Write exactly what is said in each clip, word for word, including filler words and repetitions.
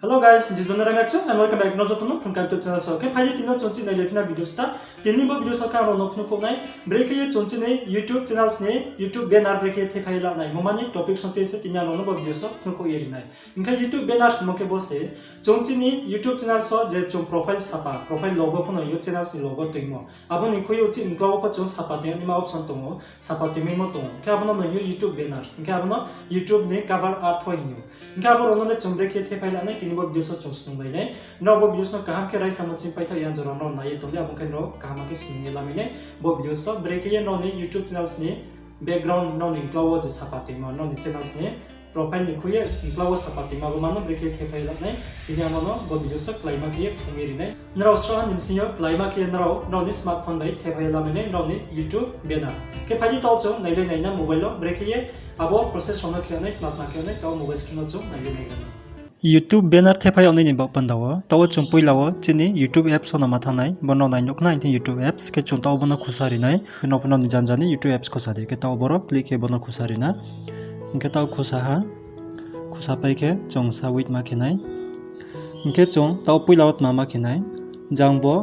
Hello guys, this is Dona Rangachung and welcome back nrao joto no Phunka YouTube channel so. Khe phai di tini no chung chini nailai phina video sta. Tini bo video so khe ang rao no phnuh khouh nai, brekhe ye chung chini YouTube channels ni YouTube banner brekhe ye thephai ye la nai. Bo mani topic song tui se tini ang rao no bo video so phnuh khouh ye ri nai. Hing khe YouTube banners mo khe bo se, chung chini YouTube channels so je chung profile sapa, profile logo pho no yo channels ni logo toingmo. Abo ni khui yo chini uklau wo pho chung sapa toing naima option tong ou, sapa toingmaimo tong ou. Hing khe abo no hing yo YouTube banners. Hing khe abo no YouTube ni cover art pho hing ou. Hing khe abo rao no le chung brekhe thephai la nai, tini bo video so chung snung nai nai. Nrao bo video so no kaham khe raisa mo chini paithaoh ya jora nrao nai ye tong di, abo khe nrao kaham khe snung ye lamai nai. Bo video so brekhe ye nrao ni YouTube channels ni background nrao ni uklau wo je sapa toingmo, nrao ni channels ni profile ni khui ye uklau wo sapa toingma bo mano brekhe thephai ye la nai. Tini abo no bo video so kláima khe ye phrung ye ri nai. Nrao sroha ni bsing yo kláima khe ye nrao, nrao ni smartphone bai thephai ye lamai nai nrao ni YouTube banner. Khe phai di taoh chung nailai nai na mobile wo brekhe ye abo process rao no khe nai, tma tma khe nai, taoh mobile screen no chung nailai nai na. YouTube banner thephai yag nai ni baoh panda wo, taoh wo chung poila wo chini YouTube apps wo no ma thanng nai, bo nrao nai nuh khna hing YouTube apps, khe chung taoh bo no khusa ri nai, khe nrao pho nrao ni janja ni YouTube apps khusa di, khe taoh boro click khe bo no khusa ri na. Hing khe taoh khusa ha, khusa pai khe chung sa wait ma khe nai. Hing khe chung taoh poila wo tma ma khe nai, jang bo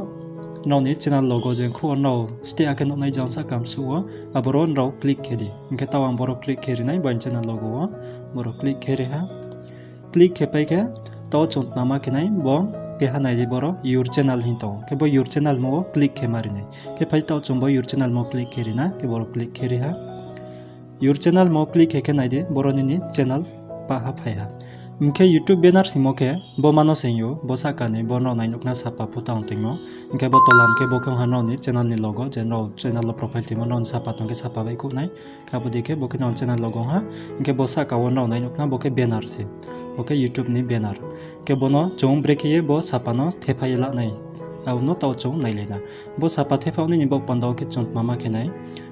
nrao ni channel logo je khruh wo nrao steh akhe nuh nai jang sahka msuh wo, aboro nrao click khe di. Hing khe taoh ang boro click khe ri nai, bo aini channel logo wo, boro click khe ri ha. Click khe pai khe, taoh chung tma ma khe nai, bo keha nai di boro your channel hing tong ou. Khe bo your channel mo wo click khe ma ri nai. Khe phai taoh chung bo your channel mo click khe ri na, khe boro click khe ri ha. Your channel mo click khe khe nai di, boro nini channel pah ha phai ha. Hing khe YouTube banner simo khe, bo mano se hing ou, bo sahka ni, bo nrao nai nuh khna sapa photo ang toingmo. Hing khe bo tola hing khe bo khe ong ha nrao ni channel ni logo, je nrao channel wo profile toingmo nrao ni sapa tong khe sapa baihkhouh nai. Khe abo dei khe bo khe nrao ni channel logo ha. Hing khe bo sahka wo nrao nai nuh khna bo khe banner se. Bo khe YouTube ni banner. Khe bo no chung brekhe ye bo sapa no thephai ye la nai, abo no taoh chung nailai na. Bo sapa thephai yag nai ni baoh panda wo khe chung tma ma khe nai,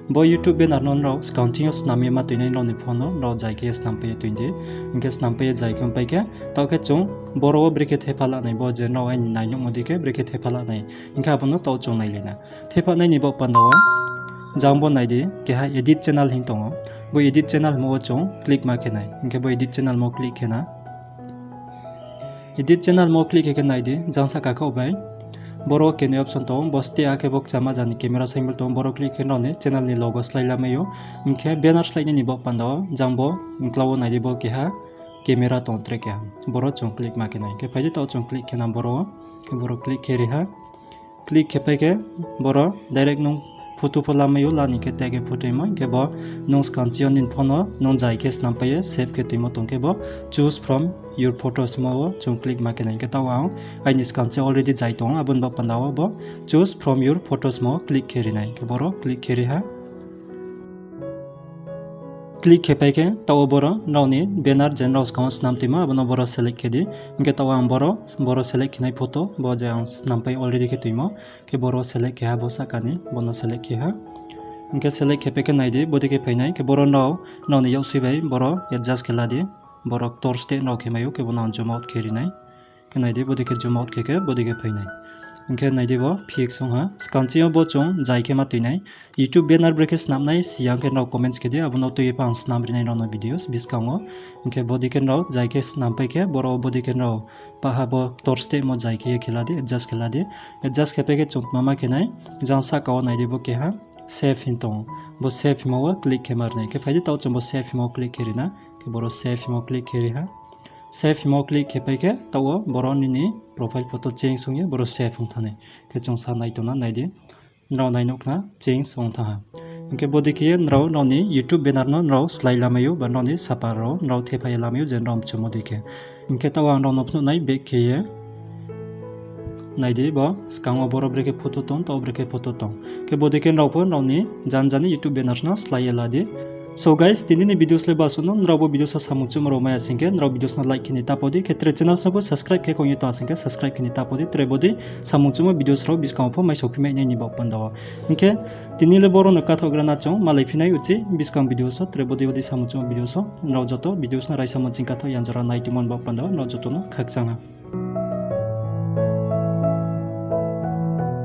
bo YouTube banner no nrao skang ching yo snam ye ma toing nai, nrao ni phone no nrao zai khe ye snam pai ye toing di. Hing khe snam pai ye zai khe ong pai khe, taoh khe chung boro wo brekhe thepha la nai, bo je nrao aini nai nuhmo dei khe brekhe thepha la nai. Hing khe abo no taoh chung nailai na. Thepha nai ni baoh panda wo, jang bo nai di, keha edit channel hing tong ou. Bo edit channel mo wo chung click ma khe nai. Hing khe bo edit channel mo click khe na. Edit channel mo click khe khe nai di, jang sahka khaoh bai. Boro wo kenoi option tong ou, bo steh akhe bo kchama jani camera symbol tong ou, boro click khe nrao ni channel ni logo slái lamai ou. Hing khe banner slái nai ni baoh panda wo, jang bo uklau wo nai di bo keha camera tong tre keha. Boro chung click ma khe nai. Khe phai di taoh chung click khe na boro wo. Khe boro click khe ri ha. Click khe pai khe boro direct nung photo pho lamai ou, la ni khe tag khe photo hingmo, hing khe bo nung skang ching yo nini phone no nung zai khe snam pai ye save khe toingmo tong khe bo choose from your photos mo wo chung click ma khe nai. Hing khe taoh ang aini skang ching already zai tong ou, abo ni baoh panda wo bo choose from your photos mo click khe ri nai. Hing khe boro click khe ri ha. Click khe pai khe taoh wo boro nrao ni banner je nrao skang wo snam toimo abo no boro select khe di. Hing khe taoh ang boro, boro select khe nai photo, bo je ang snam pai already khe toimo. Khe boro select khe ha bo sahka ni, bo no select khe ha. Hing khe select khe pai khe nai di, bodei khe phai nai, khe boro nrao, nrao ni yaksi bai boro adjust khe la di. Boro ktor steh nrao khe mai ou, khe bo no ang zoom out khe ri nai. Khe nai di, bodei khe zoom out khe khe, bodei khe phai nai. Hing khe nai di bo fix ong ha. Skang ching yo bo chung zai khe ma toi nai. YouTube banner brekhe snam nai, si ya hing khe nrao comments khe di, abo no tui ye pho ang snam ri nai nrao no videos buskang wo. Hing khe bodei khe nrao zai khe snam pai khe, boro bodei khe nrao paha bo ktor steh mo zai khe ye khe la di, adjust khe la di. Adjust khe pai khe chung tma ma khe nai, jang sahka wo nai di bo keha save hing tong ou. Bo save hingmo wo click khe ma ri nai. Khe phai di taoh chung bo save hingmo click khe ri na. Khe boro save hingmo click khe ri ha. Save hingmo click khe pai khe taoh wo boro nini profile photo change ong ye boro save ong thanng nai. Khe chung sa nai tong na, nai di. Nrao nai nuh khna change ong thanng ha. Hing khe bodei khe ye nrao nrao ni YouTube banner no nrao slái lamai ou, ba nrao ni sapa rao nrao thepha ye lamai ou, je nrao mchumo dei khe. Hing khe taoh ang nrao no phnuh nai back khe ye. Nai di bo, skang wo boro brekhe photo tong, taoh brekhe photo tong. Khe bodei khe nrao pho nrao ni janja ni YouTube banners no slái ye la di. So guys, tini ni videos le basuh no, nrao bo videos wo samung chumo rao mai ya sing khe, nrao videos no like khe ni ta pho di, khe tre channels no pho subscribe khe khong ye tong sing khe, subscribe khe ni ta pho di, tre bodei samung chumo videos rao buskang wo pho mai sophi mai nai ni baoh panda wo. Hing khe tini le boro no kathaoh gra na chung, malai phi nai uchih buskang videos wo, tre bodei bodei samung chumo videos wo, nrao joto videos no raisa mo ching kathaoh ya jora nai tongmo ni baoh panda wo, nrao joto no khakchang ha.